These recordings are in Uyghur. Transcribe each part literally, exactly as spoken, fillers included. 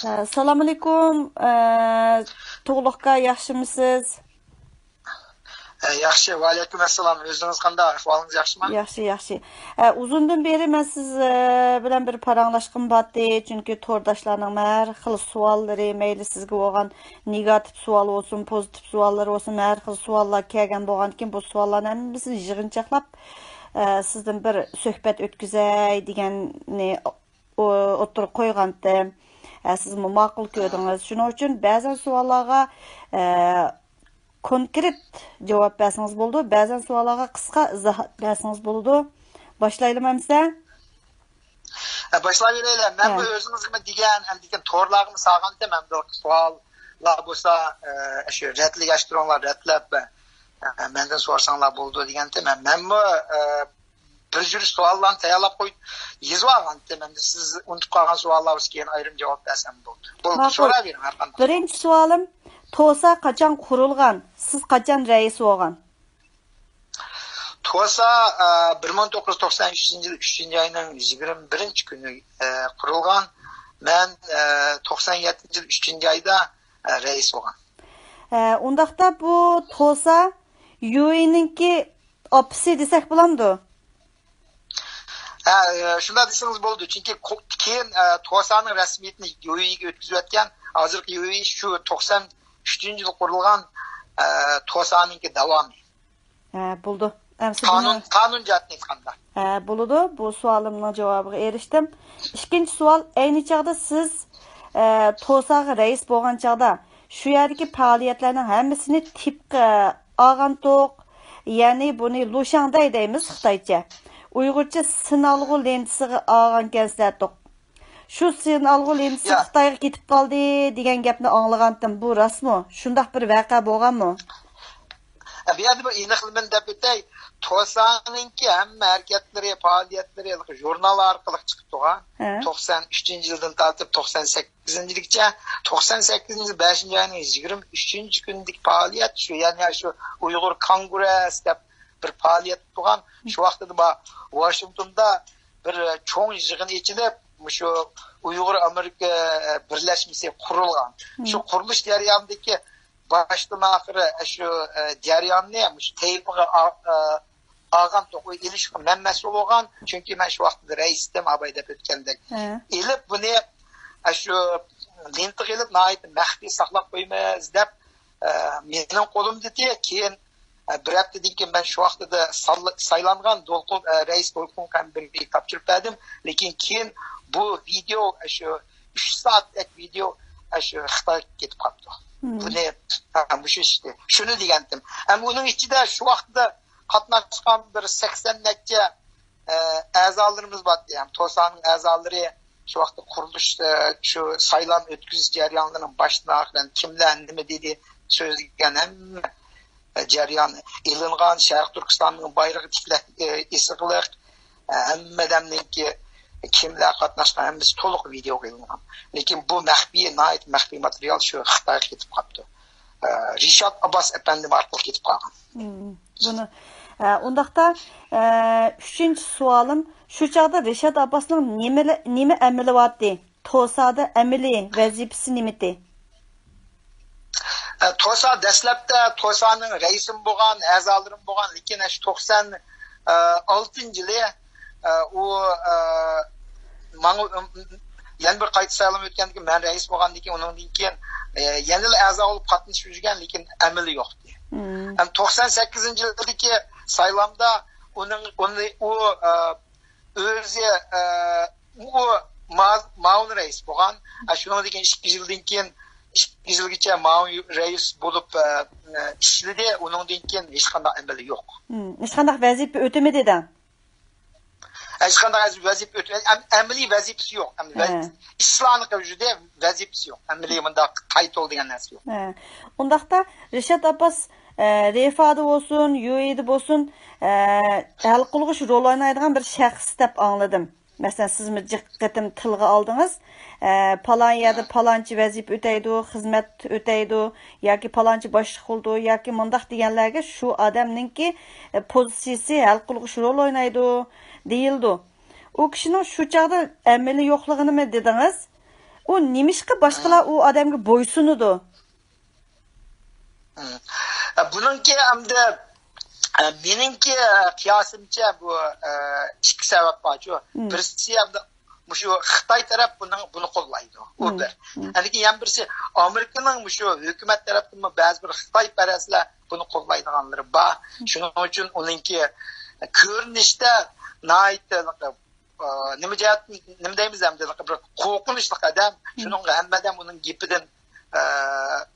ئەسسالامۇئەلەيكۇم. ئە، تۇغلۇق ئاكا، ياخشىمۇسىز؟ ئە، ياخشى، ۋەئەلەيكۇم ئەسسالام. ئۆزىڭىز قانداق؟ ئەھۋالىڭىز ياخشىمۇ؟ ياخشى، ياخشى. ئە، ئۇزۇندىن بېرى مەن سىز، ئە، بىلەن بىر پاراڭلاشقۇم بارتى. چۈنكى تورداشلارنىڭ ھەر خىل سوئاللىرى، مەيلى سىزگە بولغان نېگاتىپ سوئال بولسۇن، پوزىتىپ سوئاللار بولسۇن، ھەر خىل سوئاللار كەلگەن بولغاندىكىن، بۇ سوئاللارنى ھەممىسىنى يىغىنچاقلاپ، ئە، سىزدىن بىر سۆھبەت ئۆتكۈزەي دېگەننى ئو-، ئوتتۇرىغا قويغانتىم. ئە، سىزمۇ ماقۇل كۆردىڭىز. شۇنىڭ ئۈچۈن بەزەن سوئاللارغا، ئە، كونكرېت جاۋاب بەرسىڭىز بولىدۇ، بەزەن سوئاللارغا قىسقا ئىزاھات بەرسىڭىز بولىدۇ. باشلايلىمۇ ئەمىسە؟ ئە، باشلاۋېرەيلى. مەنمۇ ھە. ئۆزىڭىزگىمۇ دېگەن، ئەمدى تورلارغىمۇ سالغانتىم، ئەمدى سوئاللار بولسا، ئە، شۇ رەتلىگەچ تۇرۇڭلار، رەتلەپ، ئە، مەندىن سورىساڭلار بولىدۇ دېگەنتىم. مەن، مەنمۇ، ئە، بىر جۈرە سوئاللارنى تەييارلاپ قويۇپ يېزىۋالغانتىم. ئەمدى سىز ئۇنتۇپ قالغان سوئاللار بولسا كېيىن ئايرىم جاۋاب بەرسەم بولدى. بولدى، ماقۇل. سوراۋېرىڭ ھەر قانداق. بىرىنچى سوئالىم، توسا قاچان قۇرۇلغان؟ سىز قاچان رەئىس بولغان؟ توسا، ئە، بىر مىڭ توققۇز يۈز توقسان ئۈچىنچى يىل ئۈچىنچى ئاينىڭ يىگىرمە بىرىنچى كۈنى، ئە، قۇرۇلغان. مەن، ئە، توقسان يەتتىنچى يىل ئۈچىنچى ئايدا، ئە، رەئىس بولغان. ئە، ئۇنداقتا بۇ توسا يۇيىنىڭكى ئاپىسى دېسەك بولامدۇ؟ ھە، ئە، شۇنداق دېسىڭىز بولىدۇ. چۈنكى كو-، كېيىن، ئە، توسانىڭ رەسمىيىتىنى يۇيىگە ئۆتكۈزۈۋەتكەن. ھازىرقى يۇيى شۇ توقسان ئۈچىنچى يىل قۇرۇلغان، ئە، توسانىڭكى داۋامى. ھە، بولىدۇ. ئەمسە قانۇن، بۇنى قانۇن جەھەتتىن ئېيتقاندا. ھە، بولىدۇ. بۇ سوئالىمنىڭ جاۋابىغا ئېرىشتىم. ئىككىنچى سوئال، ئەينى چاغدا سىز، ئە، توساغا رەئىس بولغان چاغدا شۇ يەردىكى پائالىيەتلەرنىڭ ھەممىسىنى تىپقا ئاغانتۇق، يەنى بۇنى لۇشاڭدەي دەيمىز خىتايچە. ئۇيغۇرچە سىنالغۇ لېنتىسىغا ئاغانكەنسىلەتتۇق. شۇ سىنالغۇ لېنتىسى يا. خىتايغا كېتىپ قالدى دېگەن گەپنى ئاڭلىغانتىم. بۇ راستمۇ؟ شۇنداق بىر ۋەقە بولغانمۇ؟ بۇ يەردە بىر ئېنىقلىمىنى دەپ ئۆتەي. توسانىڭكى ھەممە ھەرىكەتلىرى، پائالىيەتلىرى ژۇرنال ئارقىلىق چىقىپ تۇرغان. ھە. توقسان ئۈچىنچى يىلدىن تارتىپ توقسان سەككىزىنچى يىلغىچە، توقسان سەككىزىنچى يىل بەشىنچى ئاينىڭ يىگىرمە ئۈچىنچى كۈنىدىكى پائالىيەت شۇ، يەنى شۇ ئۇيغۇر كونگرېس دەپ بىر پائالىيەت تۇرغان. شۇ ۋاقىتتا ما-، ۋاشىنگتوندا بىر چوڭ يىغىن ئېچىلىپ، مۇشۇ ئۇيغۇر ئامېرىكا بىرلەشمىسى قۇرۇلغان. شۇ قۇرۇلۇش جەريانىدىكى باشتىن ئاخىرى شۇ، ئە، جەرياننى مۇشۇ تەيپىغا ئا-، ئە، ئاغان توقۇي ئېلىشقا مەن مەسئۇل بولغان، چۈنكى مەن شۇ ۋاقىتتا رەئىس ئىدىم، ئاباي دەپ ئۆتكەندەك. ھە. ئېلىپ بۇنى، ئە، شۇ لېنتىغا ئېلىپ ناھايىتى مەخپىي ساقلاپ قويىمىز دەپ، ئە، مېنىڭ قولۇمدىتى. كېيىن، ئە، بىر ھەپتىدىن كېيىن مەن شۇ ۋاقتىدا سال-، سايلانغان دولقۇن، ئە، رەئىس دولقۇن قەمبىرىگە تاپشۇرۇپ بەردىم. لېكىن كېيىن بۇ ۋىدېئو، ئە، شۇ ئۈچ سائەتلىك ۋىدېئو، ئە، شۇ خىتايغا كېتىپ قاپتۇ. بۇنى، ھە، مۇشۇ ئىشتى. شۇنى دېگەنتىم. ھەم ئۇنىڭ ئىچىدە شۇ ۋاقىتتا قاتناشقان بىر سەكسەن نەچچە، ئە، ئەزالىرىمىز بار. يەنى توسانىڭ ئەزالىرى شۇ ۋاقىتتا قۇرۇلۇش، ئە، شۇ سايلام ئۆتكۈزۈش جەريانلىرىنىڭ باشتىن ئاخىرىدىن كىملەر نېمە دېدى، سۆزلىگەن ھەممە، ئە، جەريان ئېلىنغان. شەرقىي تۈركىستاننىڭ بايرىقى تىكلەپ، ئە، ئېسىقلىق، ئە، ھەممە ئادەمنىڭكى كىملەر قاتناشقان ھەممىسى تولۇق ۋىدېئوغا ئېلىنغان. لېكىن بۇ مەخپىي، ناھايىتى مەخپىي ماتېرىيال شۇ خىتايغا كېتىپ قاپتۇ. ئە، رىشات ئابباس ئەپەندىم ئارقىلىق كېتىپ قالغان. مم، بۇنى، ئە، ئۇنداقتا، ئە، ئۈچىنچى سوئالىم، شۇ چاغدا رىشات ئابباسنىڭ نېمىلە-، نېمە ئەمىلى بارتى؟ توسادا ئەمەلىي ۋەزىپىسى نېمىتى؟ ئە، توسا دەسلەپتە توسانىڭ رەئىسىمۇ بولغان، ئەزالىرىمۇ بولغان، لېكىن ئاشۇ توقسان ئالتىنچى يىلى، ئە، ئۇ، ئە، ماڭا، ئىم، يەنە بىر قايتا سايلام ئۆتكەندىن كېيىن، مەن رەئىس بولغاندىن كېيىن، ئۇنىڭدىن كېيىن، ئە، يەنىلا ئەزا بولۇپ قاتنىشىپ يۈرگەن، لېكىن ئەمىلى يوق ئىدى. مم. ھەم توقسان سەككىزىنچى يىلدىكى سايلامدا ئۇنىڭ، ئۇنى، ئۇ، ئە، ئۆزى، ئە، ئۇ ما-، مۇئاۋىن رەئىس بولغان. ئە، شۇنىڭدىن كېيىن ئىككى يىلدىن كېيىن، ئىككى يىلغىچە مۇئاۋىن رەئىس بولۇپ، ئە، ئە، ئىشلىدى. ئۇنىڭدىن كېيىن ھېچقانداق ئەمەلى يوق. مم، ھېچقانداق ۋەزىپە ئۆتىمىدى دە؟ ھېچقانداق ۋەزىپە ئۆتىمىدى. ئەم-، ئەمەلىي ۋەزىپىسى يوق. ئەمەلىي ھە. ۋەزىپىسى. ئىشلارنىڭ ئۆزىدە ۋەزىپىسى يوق. ئەمەلىي مۇنداق تايتول دېگەن نەرسە يوق. ھە. ئۇنداقتا رىشات ئابباس، ئە، رېفادا بولسۇن، يۇئېيدا بولسۇن، ئە، ھەل قىلغۇچ رول ئوينايدىغان بىر شەخس دەپ ئاڭلىدىم. مەسىلەن، سىزمۇ جىق قېتىم تىلغا ئالدىڭىز. ئە، پالان يەردە پالانچى ۋەزىپە ئۆتەيدۇ، خىزمەت ئۆتەيدۇ، ياكى پالانچى باشلىق بولىدۇ، ياكى مۇنداق دېگەنلەرگە شۇ ئادەمنىڭكى، ئە، پوزىتسىيىسى ھەل قىلغۇچ رول ئوينايدۇ دېيىلىدۇ. ئۇ كىشىنىڭ شۇ چاغدا ئەمىلى يوقلۇقىنىمۇ دېدىڭىز. ئۇ نېمىشقا باشقىلار ئۇ ئادەمگە بويسۇنىدۇ؟ بۇنىڭكى ئەمدى، مېنىڭكى قىياسىمچە، بۇ ئىككى سەۋەب بارچۇ. بىرسى ئەمدى مۇشۇ خىتاي تەرەپ بۇنىڭ بۇنى قوللايدۇ، ئۇ بىر. ئەندىن كېيىن يەنە بىرسى، ئامېرىكىنىڭ مۇشۇ ھۆكۈمەت تەرەپتىنمۇ بەزى بىر خىتايپەرەسلەر بۇنى قوللايدىغانلىرى بار. شۇنىڭ ئۈچۈن ئۇنىڭكى كۆرۈنۈشتە ناھايىتى، نېمە جەھەت، نېمە دەيمىز ئەمدى، بىر قورقۇنچلۇق ئادەم. شۇنىڭغا ھەممە ئادەم ئۇنىڭ گېپىدىن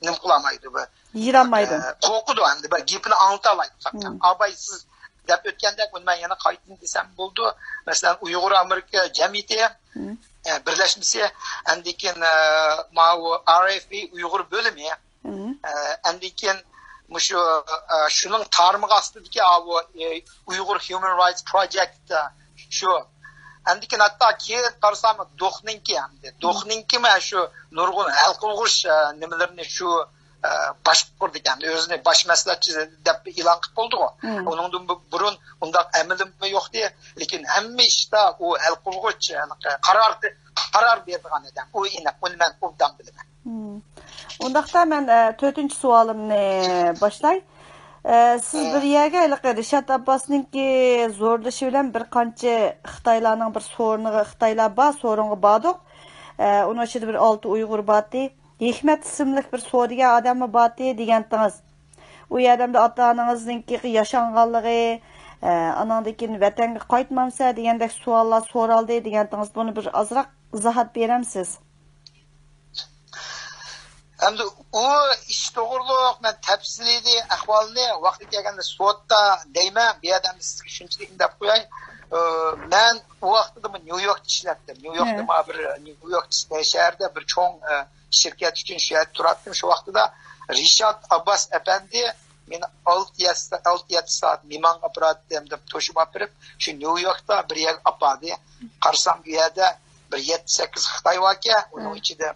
نېمە قىلالمايدۇ، بىر يىرالمايدۇ. قورقىدۇ ئەمدى، بىر گېپىنى ئاڭلىتالايدۇ. ئاباي، سىز دەپ ئۆتكەندەك، ئۇنى مەن يەنە قايتىدىن دېسەم بولىدۇ. مەسىلەن، ئۇيغۇر ئامېرىكا جەمئىيىتى، بىرلەشمىسى، ئاندىن كېيىن ماۋۇ ئار ئېف پى ئۇيغۇر بۆلۈمى، ئاندىن كېيىن مۇشۇ، شۇنىڭ تارمىقى ئاستىدىكى ئاۋۇ ئۇيغۇر ھيۇمەن رايتس پروجېكت، شۇ. ئاندىن كېيىن ھەتتا كېيىن قارىسام، دوخنىڭكى ئەمدى، دوخنىڭكىمۇ شۇ نۇرغۇن ھەل قىلغۇچ نېمىلىرىنى شۇ باشقۇرىدىكەن، ئۆزىنى باش مەسلىھەتچى دەپ ئېلان قىلىپ بولدىغۇ. ئۇنىڭدىن بۇرۇن ئۇنداق ئەمىلىمۇ يوقتى، لېكىن ھەممە ئىشتا ئۇ ھەل قىلغۇچ، قارار، قارار بېرىدىغان ئادەم. ئۇ ئېنىق، ئۇنى مەن ئوبدان بىلىمەن. ئۇنداقتا مەن تۆتىنچى سوئالىمنى باشلاي. سىز بىر يەرگە ھېلىقى رىشات ئابباسنىڭكى زورلىشى بىلەن بىر قانچە خىتايلارنىڭ بىر سورۇنىغا، خىتايلار بار سورۇنغا باردۇق. ئۇنىڭ ئىچىدە بىر ئالتە ئۇيغۇر بارتى. ھېكمەت ئىسىملىك بىر سودىگەر ئادەممۇ بارتى دېگەنتىڭىز. ئۇ يەردە ئاتا ئانىڭىزنىڭكى ياشانغانلىقى، ئاناندىن كېيىن ۋەتەنگە قايتمامسە دېگەندەك سوئاللار سورالدى دېگەنتىڭىز. بۇنى بىر ئازراق ئىزاھات بېرەمسىز؟ ئەمدى ئۇ ئىش توغرۇلۇق مەن تەپسىلىي ئەھۋالنى ۋاقتى كەلگەندە سوتتا دەيمەن. بۇ يەردە ئەمدى سىزگە شۇنچىلىك دەپ قوياي. ئە، مەن ئۇ ۋاقتىدا نيۇ يوركتا ئىشلەپتىم. نيۇ يوركتا، ھە، ما بىر نيۇ يورك شەھەردە بىر چوڭ، ئە، شىركەت ئۈچۈن شۇ يەردە تۇراتتىم. شۇ ۋاقتىدا رىشات ئابباس ئەپەندى مېنى ئالتە يەتتە، ئالتە يەتتە سائەت مېھمانغا ئاپىراتتىم دەپ توشۇپ ئاپىرىپ، شۇ نيۇ يوركتا بىر يەرگە ئاپاردى. قارىسام، بۇ يەردە بىر يەتتە سەككىز خىتاي باركەن، ئۇنىڭ ئىچىدە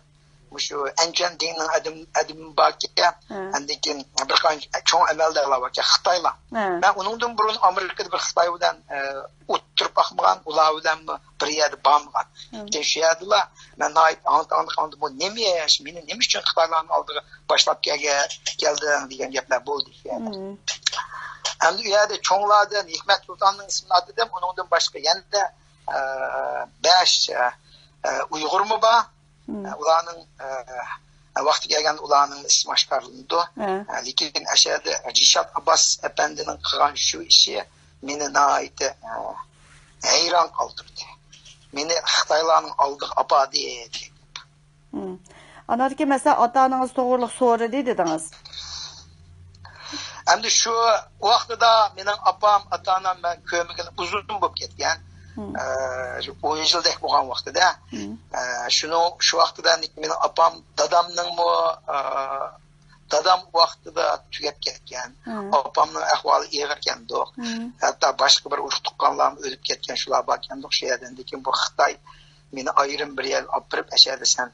مۇشۇ ئەنچۈەن دىڭنىڭ ئادىم-، ئادىمى باركەن، ئاندىن كېيىن بىر قانچە چوڭ ئەمەلدارلار باركەن، خىتايلار. مەن ئۇنىڭدىن بۇرۇن ئامېرىكىدا بىر خىتاي بىلەن، ئە، ئولتۇرۇپ باقمىغان، ئۇلار بىلەنمۇ بىر يەردە بارمىغان. لېكىن شۇ يەردىلا مەن ناھايىتى ئاڭلىدىم، ئاڭلىدىم، بۇ نېمە ئىش، مېنى نېمە ئۈچۈن خىتايلارنىڭ ئالدىغا باشلاپ كەلگەن، كەلدىڭ دېگەن گەپلەر بولدى شۇ يەردە. ئەمدى ئۇ يەردە چوڭلاردىن ھېكمەت سۇلتاننىڭ ئىسمىنى ئاتىدىم، ئۇنىڭدىن باشقا يەنە، ئە، بەش، ئە، ئە، ئۇيغۇرمۇ بار. ئۇلارنىڭ، ئە، ۋاقتى كەلگەندە ئۇلارنىڭ ئىسمى ئاشكارىلىنىدۇ. لېكىن ئەشەدە رىشات ئابباس ئەپەندىنىڭ قىلغان شۇ ئىشى مېنى ناھايىتى، ئە، ھەيران قالدۇردى. مېنى خىتايلارنىڭ ئالدىغا ئاپاردى دېگەن گەپ. ئاناندىكى مەسىلەن، ئاتا ئانىڭىز توغرۇلۇق سورىدى دېدىڭىز. ئەمدى شۇ ۋاقتىدا مېنىڭ ئاپام، ئاتا ئانام مەن كۆرمىگىلى ئۇزۇن بولۇپ كەتكەن. ئە، شۇ ئون يىلدەك بولغان ۋاقتىدا. ئە، شۇنىڭ، شۇ ۋاقتىدا مېنىڭ ئاپام، دادامنىڭمۇ، ئە، دادام ۋاقتىدا تۈگەپ كەتكەن. ئاپامنىڭ ئەھۋالى ئېغىركەندۇق. ھەتتا باشقا بىر ئۇرۇق تۇغقانلارمۇ ئۆلۈپ كەتكەن، شۇلار باركەندۇق شۇ يەردىن. لېكىن بۇ خىتاي مېنى ئايرىم بىر يەرگە ئاپىرىپ، ئەشەدە سەن،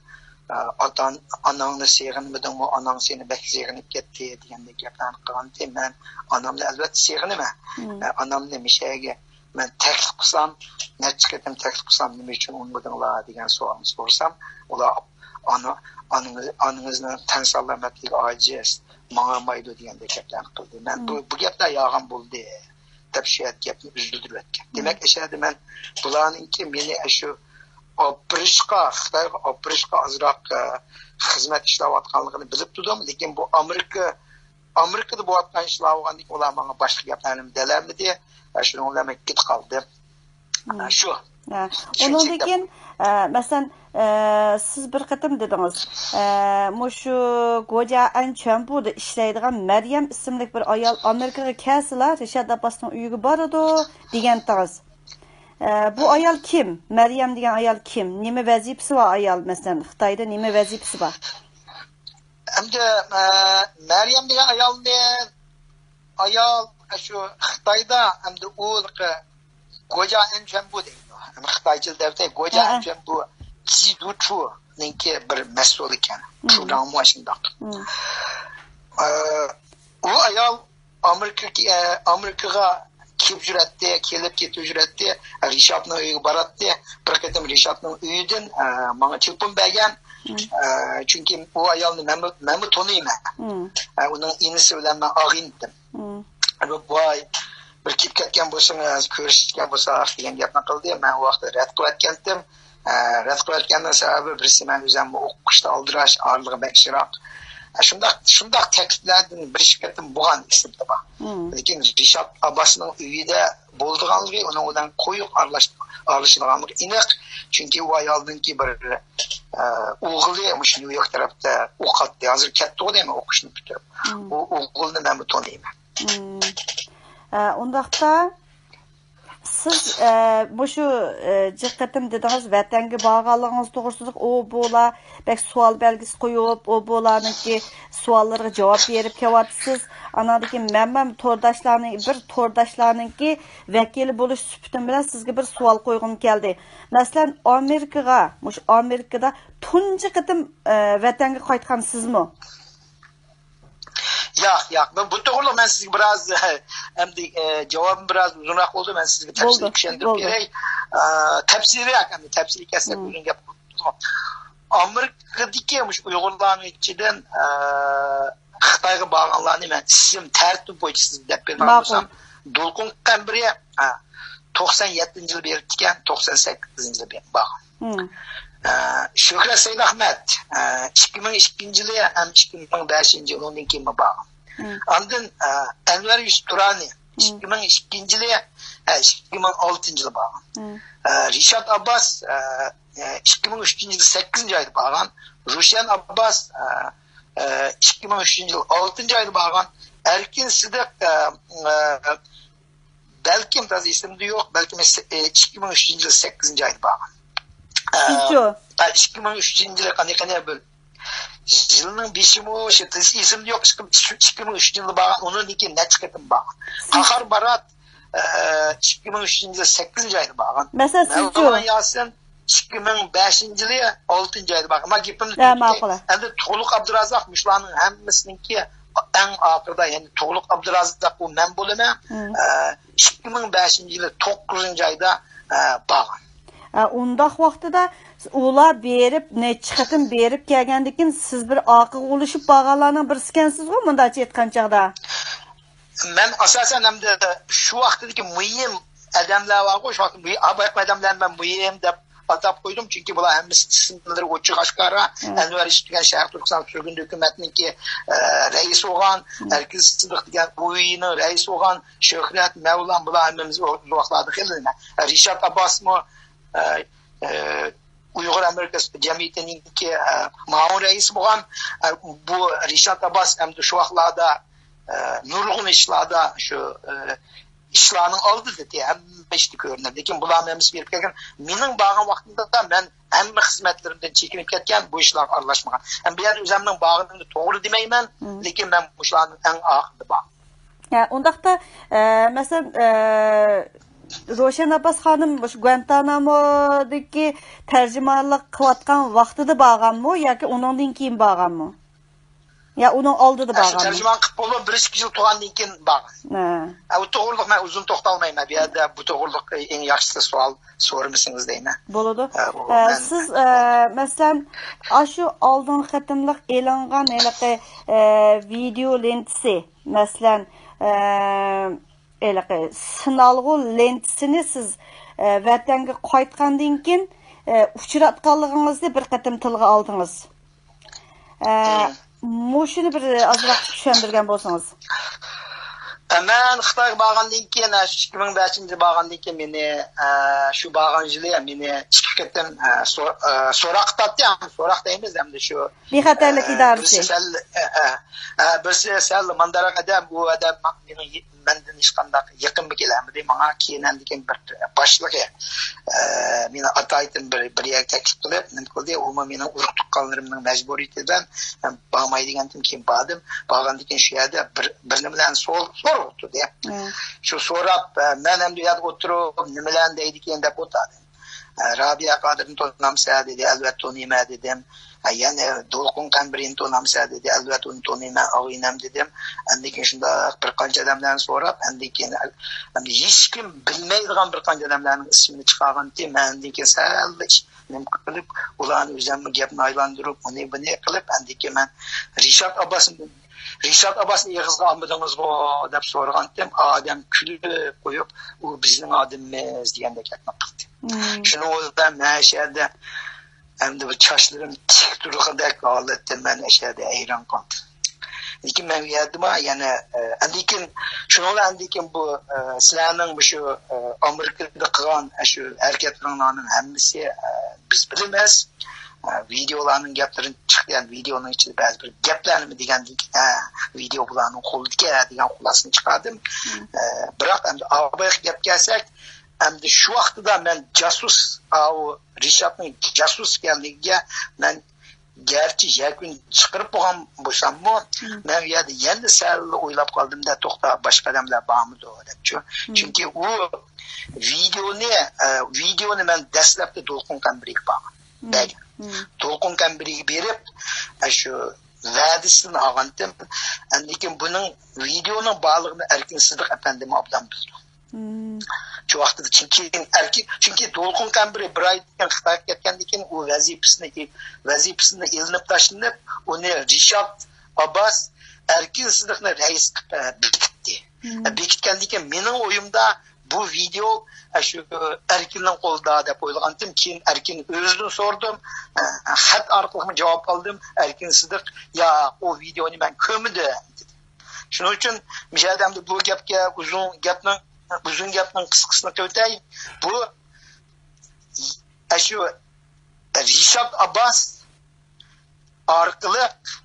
ئە، ئاتا ئاناڭنى سېغىنمىدىڭمۇ؟ ئاناڭ سېنى بەك سېغىنىپ كەتتى دېگەندەك گەپلەرنى قىلغانتى. مەن ئانامنى ئەلۋەتتە سېغىنىمەن. ئە، ئانامنى مىشەگە مەن تەكلىپ قىلسام، نەچچە قېتىم تەكلىپ قىلسام، نېمە ئۈچۈن ئۇنىمىدىڭلار دېگەن سوئالنى سورىسام، ئۇلار ئانا، ئانىڭىز، ئانىڭىزنىڭ تەن سالامەتلىكى ئاجىز، ماڭالمايدۇ دېگەندەك گەپلەرنى قىلدى. مەن بۇ، بۇ گەپلەر يالغان بولدى دەپ شۇ يەردە گەپنى ئۈزۈلدۈرۈۋەتكەن. دېمەك، ئەشەدە مەن بۇلارنىڭكى مېنى ئەشۇ ئاپىرىشقا، خىتايغا ئاپىرىشقا ئازراق، ئە، خىزمەت ئىشلەۋاتقانلىقىنى بىلىپ تۇردۇم. لېكىن بۇ ئامېرىكا، ئامېرىكىدا بولۇۋاتقان ئىشلار بولغاندىن كېيىن ئۇلار ماڭا باشقا گەپلەرنى دېيەلمىدى. ئە، شۇنىڭ بىلەن مەن كېتىپ قالدىم. ئە، شۇ. ئۇنىڭدىن كېيىن، ئە، مەسىلەن، ئە، سىز بىر قېتىم دېدىڭىز، ئە، مۇشۇ گوجيا ئەنچۈەنبۇدا ئىشلەيدىغان مەريەم ئىسىملىك بىر ئايال ئامېرىكىغا كەلسىلا، رىشات ئابباسنىڭ ئۆيىگە بارىدۇ دېگەنتىڭىز. ئە، بۇ ئايال كىم؟ مەريەم دېگەن ئايال كىم؟ نېمە ۋەزىپىسى بار ئايال؟ مەسىلەن، خىتايدا نېمە ۋەزىپىسى بار؟ ئەمدى، ئە، مەريەم دېگەن ئايالنى، ئايال شۇ خىتايدا ئەمدى ئۇ گوجيا ئەنچۈەنبۇ دەيدۇ. خىتايچىدا دەۋاتاي، گوجيا ئەنچۈەنبۇ جىدۇچۇنىڭكى بىر مەسئۇلى ئىكەن. چۇجاڭمۇ شۇنداق. ئە، ئۇ ئايال ئامېرىكا، ئامېرىكىغا كېلىپ يۈرەتتى، كېلىپ كېتىپ يۈرەتتى. رىشاتنىڭ ئۆيىگە باراتتى. بىر قېتىم رىشاتنىڭ ئۆيىدىن، ئە، ماڭا تېلېفون بەرگەن. ئە، چۈنكى ئۇ ئايالنى مەنمۇ، مەنمۇ تونۇيمەن. ئە، ئۇنىڭ ئىنىسى بىلەن مەن ئاغىنىتىم. بۇ، بۇ ئاي بىر كېلىپ كەتكەن بولسىڭىز، كۆرۈشكەن بولساق دېگەن گەپنى قىلدى. مەن ئۇ ۋاقىتتا رەت قىلىۋەتكەنتىم. ئە، رەت قىلىۋەتكەننىڭ سەۋەبى بىرسى مەن ئۆزۈممۇ ئوقۇشتا ئالدىراش، ئارىلىقى بەك يىراق. ئە، شۇنداق، شۇنداق تەكلىپلەردىن بىر ئىككى قېتىم بولغان ئېسىمدە بار. لېكىن رىشات ئابباسنىڭ ئۆيىدە بولىدىغانلىقى، ئۇنىڭ بىلەن قويۇق ئارىلاش-، ئارىلىشىدىغانلىقى ئېنىق. چۈنكى ئۇ ئايالنىڭكى بىر، ئە، ئوغلى مۇشۇ نيۇ يورك تەرەپتە ئوقۇتتى. ھازىر كەتتىغۇ دەيمەن، ئوقۇشنى پۈتتۈرۈپ. ئۇ ئوغلىنى مەنمۇ تونۇيمەن. ئە، ئۇنداقتا سىز، ئە، مۇشۇ، ئە، جىق قېتىم دېدىڭىز، ۋەتەنگە بارغانلىقىڭىز توغرىسىدا ئۇ بۇلار بەك سوئال بەلگىسى قويۇپ، ئۇ بۇلارنىڭكى سوئاللىرىغا جاۋاب بېرىپ كېلىۋاتىسىز. ئاناندىن كېيىن مەنمۇ تورداشلارنىڭ، بىر تورداشلارنىڭكى ۋەكىلى بولۇش سۈپىتىم بىلەن سىزگە بىر سوئال قويغۇم كەلدى. مەسىلەن، ئامېرىكىغا، مۇشۇ ئامېرىكىدا تۇنجى قېتىم، ئە، ۋەتەنگە قايتقان سىزمۇ؟ ياق، ياق. بۇ، بۇ توغرىلىق مەن سىزگە بىراز، ئەمدى، ئە، جاۋابىم بىراز ئۇزۇنراق بولدى. مەن سىزگە تەپسىلىي بولدى، چۈشەندۈرۈپ بولدى. بېرەي. ئە، تەپسىلىيرەك، ئەمدى تەپسىلىي كەلسەك ئۇزۇن گەپ بولىدۇ. ئامېرىكىدىكى مۇشۇ ئۇيغۇرلارنىڭ ئىچىدىن، ئە، خىتايغا بارغانلارنى مەن ئىسىم تەرتىپ بويىچە سىزگە دەپ بەرمەكچى بولسام، دولقۇن قەمبىرى، ئە، توقسان يەتتىنچى يىلى بېرىپتىكەن، توقسان سەككىزىنچى يىلى بارغان. ئە، شۆھرەت سەيدئەخمەت، ئە، ئىككى مىڭ ئىككىنچى يىلى ھەم ئىككى مىڭ بەشىنچى يىلى ئۇنىڭدىن كېيىنمۇ بارغان. ئاندىن، ئە، ئەنۋەر يۈسۈپ تۇرانى، ئىككى مىڭ ئىككىنچى يىلى، ئە، ئىككى مىڭ ئالتىنچى يىلى بارغان. ئە، رىشات ئابباس، ئە، ئە، ئىككى مىڭ ئۈچىنچى يىلى سەككىزىنچى ئايدا بارغان. روشەن ئابباس، ئە، ئە، ئىككى مىڭ ئۈچىنچى يىلى ئالتىنچى ئايدا بارغان. ئەركىن سىدىق، ئە، ئە، بەلكىم تازا ئېسىمدە يوق، بەلكىم ئىككى مىڭ ئۈچىنچى يىل سەككىزىنچى ئايدا بارغان. ئە، سىزچۇ؟ ئە، ئىككى مىڭ ئۈچىنچى يىل قېنى، قېنى بىر يىلنىڭ بېشىمۇ، شۇ ئېسىمدە يوق، ئىككى مىڭ ئۈچىنچى يىلى بارغان، ئۇنىڭدىن كېيىن نەچچە قېتىم بارغان. قاھار مارات، ئە، ئىككى مىڭ ئۈچىنچى يىل سەككىزىنچى ئايدا بارغان. مەسىلەن، سىزچۇ؟ مەۋلان ياسىن، ئىككى مىڭ بەشىنچى يىلى ئالتىنچى ئايدا بارغان. ما گېپىمنى ھە، تۈگىتىپ ماقۇل. ئەمدى تۇغلۇق ئابدۇرازاق مۇشۇلارنىڭ ھەممىسىنىڭكى ئەڭ ئاخىرىدا، يەنى تۇغلۇق ئابدۇرازاق بۇ مەن بولىمەن. ئە، ئىككى مىڭ بەشىنچى يىلى توققۇزىنچى ئايدا، ئە، بارغان. ئە، ئۇنداق ۋاقتىدا ئۇلار بېرىپ، نەچچە قېتىم بېرىپ كەلگەندىن كېيىن، سىز بىر ئارقىغا ئۇلىشىپ بارغانلارنىڭ بىرسىكەنسىزغۇ، مۇنداقچە ئېيتقان چاغدا؟ مەن ئاساسەن ئەمدى شۇ ۋاقىتتىكى مۇھىم ئادەملەر بارغۇ، شۇ ۋاقىتتا مۇھىم، ھا، بايىقى ئادەملەرنى مەن مۇھىم دەپ ئاتاپ قويدۇم، چۈنكى بۇلار ھەممىسى ئىسىملىرى ئوچۇق ئاشكارا. ئەنۋەر يۈسۈپ دېگەن شەرقىي تۈركىستان سۈرگۈندە ھۆكۈمەتنىڭكى، ئە، رەئىسى بولغان، ئەركىن سىدىق دېگەن ئۇۋىنىڭ رەئىسى بولغان، شۆھرەت، مەۋلان، بۇلار ھەممىمىز ئۇ ۋاقىتلاردا خېلى، ئە، رىشات ئابباسمۇ، ئە، ئە، ئۇيغۇر ئامېرىكا جەمئىيىتىنىڭكى، ئە، مۇئاۋىن رەئىسى بولغان. ئە، بۇ رىشات ئابباس ئەمدى شۇ ۋاقىتلاردا، ئە، نۇرغۇن ئىشلاردا شۇ، ئە، ئىشلارنىڭ ئالدىدا، ھەممە ئىشتا كۆرۈنەتتى. لېكىن بۇلارنىڭ ھەممىسى بېرىپ كەلگەن. مېنىڭ بارغان ۋاقتىمدا مەن ھەممە خىزمەتلىرىمدىن چېكىنىپ كەتكەن، بۇ ئىشلارغا ئارىلاشمىغان. ھەم بۇ يەردە ئۆزۈمنىڭ بارغىنىمنى توغرا دېمەيمەن، لېكىن مەن مۇشۇلارنىڭ ئەڭ ئاخىرىدا بارغان. ھە، ئۇنداقتا، ئە، مەسىلەن، ئە، روشەن ئابباس خانىم مۇشۇ گۇئانتانامودىكى تەرجىمانلىق قىلىۋاتقان ۋاقتىدا بارغانمۇ ياكى ئۇنىڭدىن كېيىن بارغانمۇ؟ يا ئۇنىڭ ئالدىدا بارغانمۇ؟ تەرجىمان قىلىپ بولۇپ، بىر ئىككى يىل تۇرغاندىن كېيىن بارغان. ھە. ئە، ئۇ توغرىلىق مەن ئۇزۇن توختالمايمەن. بۇ يەردە بۇ توغرىلىق ئەڭ ياخشىسى سوئال سورىمىسىڭىز دەيمەن. بولىدۇ. ئە، ئۇ ئە، مەن سىز، ئە، مەسىلەن، ئاشۇ ئالدىنقى قېتىملىق ئېلىنغان ھېلىقى، ئە، ۋىدېئو لېنتىسى، مەسىلەن، ئە، ھېلىقى سىنالغۇ لېنتىسىنى سىز، ئە، ۋەتەنگە قايتقاندىن كېيىن، ئە، ئۇچراتقانلىقىڭىزنى بىر قېتىم تىلغا ئالدىڭىز. ئە، مۇشۇنى بىر ئازراق چۈشەندۈرگەن بولسىڭىز. ئە، مەن خىتايغا بارغاندىن كېيىن، ئە، شۇ ئىككى مىڭ بەشىنچى يىلى بارغاندىن كېيىن مېنى، ئە، شۇ بارغان يىلى مېنى ئىككى قېتىم، ئە، سو-، ئە، سوراققا تارتتى. سوراق دەيمىز ئەمدى شۇ، بىخەتەرلىك ئە، ئىدارىسى. بىرسى سەل، ئە، ئە، ئە، بىرسى سەل مانداراق ئادەم، بۇ ئادەم مېنىڭ مەندىن ھېچقانداق يېقىنمۇ كېلەلمىدى. ماڭا كېيىن ئاندىن كېيىن بىر باشلىقى، ئە، مېنى ئاتايىتىن بىر، بىر يەرگە تەكلىپ قىلىپ، نېمە قىلدى، ئۇمۇ مېنىڭ ئۇرۇق تۇغقانلىرىمنىڭ مەجبۇرىيىتى بىلەن، ئە، بارماي دېگەندىن كېيىن باردىم. بارغاندىن كېيىن شۇ يەردە بىر، بىر نېمىلەرنى سور-، سورىۋاتىدۇ. شۇ سوراپ، ئە، مەن ئەمدى ئۇ يەردە ئولتۇرۇپ، نېمىلەرنى دەيدىكىن دەپ ئولتۇردۇم. ئە، رابىيە قادىرنى تونۇمسەن دېدى، ئەلۋەتتە تونۇيمەن دېدىم. ھە، يەنە دولقۇن قەمبىرىنى تونامسەن دېدى. ئەلۋەتتە ئۇنى تونۇيمەن، ئاغىنەم دېدىم. ئاندىن كېيىن شۇنداق بىر قانچە ئادەملەرنى سوراپ، ئاندىن كېيىن ئەمدى ھېچكىم بىلمەيدىغان بىر قانچە ئادەملەرنىڭ ئىسمىنى چىقارغانتى. مەن ئاندىن كېيىن سەل نېمە قىلىپ، ئۇلارنى ئۆزۈممۇ گەپنى ئايلاندۇرۇپ، ئۇنى بۇنى قىلىپ، ئاندىن كېيىن مەن رىشات ئابباسنى، رىشات ئابباسنى ئېغىزغا ئالمىدىڭىزغۇ دەپ سورىغانتىم. ئادەم كۈلۈپ قويۇپ، ئۇ بىزنىڭ ئادىمىمىز دېگەندەك گەپنى قىلدى. شۇنىڭ بىلەن مەن شۇ يەردە ئەمدى بۇ چاچلىرىم تىك تۇرغاندەك ھالەتتە مەن ئەشەدە ھەيران قالدىم. لېكىن مەن ئۇ يەردىمۇ يەنە، ئە، لېكىن شۇنىڭ بىلەن ئاندىن كېيىن بۇ، ئە، سىلەرنىڭ مۇشۇ، ئە، ئامېرىكىدا قىلغان شۇ ھەرىكەتلىرىڭلارنىڭ ھەممىسى، ئە، بىز بىلىمىز. ئە، ۋىدېئولارنىڭ گەپلىرىدىن چىقتى، يەنى ۋىدېئونىڭ ئىچىدە بەزى بىر گەپلەرنىمۇ دېگەندىن كېيىن، ھە، ۋىدېئو بۇلارنىڭ قولىدىكەن دېگەن خۇلاسىنى چىقاردىم. ئە، بىراق ئەمدى ئاۋايغا گەپ كەلسەك، ئەمدى شۇ ۋاقتىدا مەن جاسۇس، ئاۋۇ رىشاتنىڭ جاسۇس ئىكەنلىكىگە مەن گەرچە يەكۈن چىقىرىپ بولغان بولساممۇ، مەن ئۇ يەردە يەنە سەل ئويلاپ قالدىم-دە، توختا، باشقا ئادەملەر بارمىدۇ دەپچۇ. چۈنكى ئۇ ۋىدېئونى، ئە، ۋىدېئونى مەن دەسلەپتە دولقۇن قەمبىرىگە بارغان. بەرگەن. دولقۇن قەمبىرىگە بېرىپ، ئە، شۇ ۋەدىسىدىن ئالغانتىم. ئاندىن كېيىن بۇنىڭ ۋىدېئونىڭ بارلىقىنى ئەركىن سىدىق ئەپەندىمۇ ئوبدان بىلىدۇ. شۇ ۋاقتىدا چۈنكى ئەركىن، چۈنكى دولقۇن قەمبىرى بىر ئايدىن كېيىن خىتايغا كەتكەندىن كېيىن ئۇ ۋەزىپىسىنى، ۋەزىپىسىنى ئېلىنىپ تاشلىنىپ، ئۇنى رىشات ئابباس ئەركىن سىدىقنى رەئىس قىلىپ، ئە، بېكىتتى. ئە، بېكىتكەندىن كېيىن مېنىڭ ئويۇمدا بۇ ۋىدېئو، ئە، شۇ ئەركىننىڭ قولىدا دەپ ئويلىغانتىم. كېيىن ئەركىن ئۆزىدىن سورىدىم. ئە، خەت ئارقىلىقمۇ جاۋاب ئالدىم. ئەركىن سىدىق، ياق، ئۇ ۋىدېئونى مەن كۆرمىدىم، دېدى. شۇنىڭ ئۈچۈن مۇشۇ يەردە ئەمدى بۇ گەپكە ئۇزۇن گەپنىڭ، ئۇزۇن گەپنىڭ قىسقىسىنى قىلىۋېتەي. بۇ، ئە، شۇ رىشات ئابباس ئارقىلىق